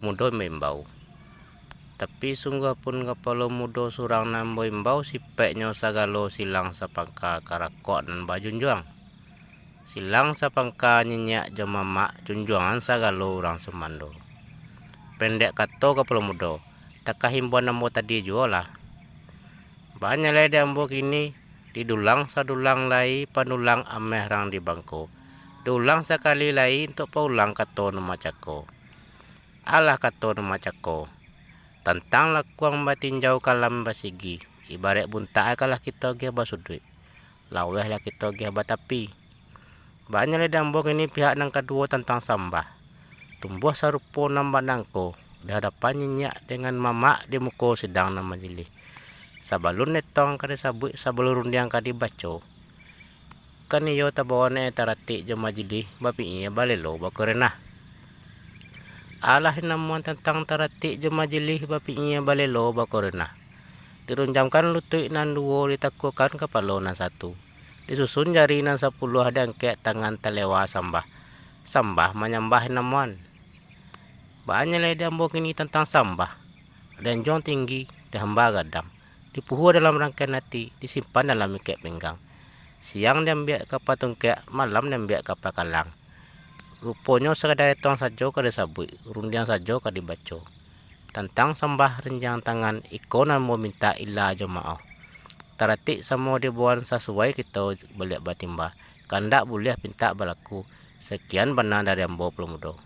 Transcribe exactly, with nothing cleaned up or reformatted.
mudo maimbau. Tapi sungguah pun kapalo mudo surang nan baimbau, sipeknyo sagalo silang sapangka karakok nan bajunjuang. Silang sapangka nyinyek jo mamak junjuangan sagalo urang sumando. Pendek kato kapalo mudo, takah imbauan ambo tadi juo lah. Banyalai di ambo kini, didulang sadulang lai, panulang ameh rang di bangko. Diulang sakali lai, untuak paulang kato nan macako. Alah kato nan macako, tantang lakuang batinjau kalam basigi, ibaraik buntak kalah kito agiah basuduik, laweh lah kito agiah batapi. Banyalai di ambo kini pihak nan kaduo tantang sambah. Tumbuah sarupo nan banangko, di hadapan nyinyek dengan mamak di muko sidang nan majilih. Sabalun etong ka disabuik, sabalun rundiang ka dibaco, kan iyo tabawa ne taratik jo majilih, bapikie balelo bakurenah. Alah namuan tantang taratik jo majilih, bapikie balelo bakurenah. Dirunjamkan lutuik nan duo, ditakuakan kapalo nan satu. Disusun jari nan sapuluah, diangkek tangan talewa sambah. Sambah manyambah namuan. Banyalai di ambo kini tantang sambah. Dianjuang tinggi, dihamba gadang. Dipuhua dalam rangkaian ati, disimpan dalam ingkek pinggang. Siang diambiak ka patungkek, malam diambiak ka pakalang. Ruponyo sakadar etong sajo ka disabuik, rundiang sajo ka dibaco. Tantang sambah rinjang tangan, iko nan ambo mintak ila jo maoh. Taratik samo dibuan sasuai kito baliak batimba. Kandak buliah pintak balaku. Sakian bana dari ambo Pulo Mudo.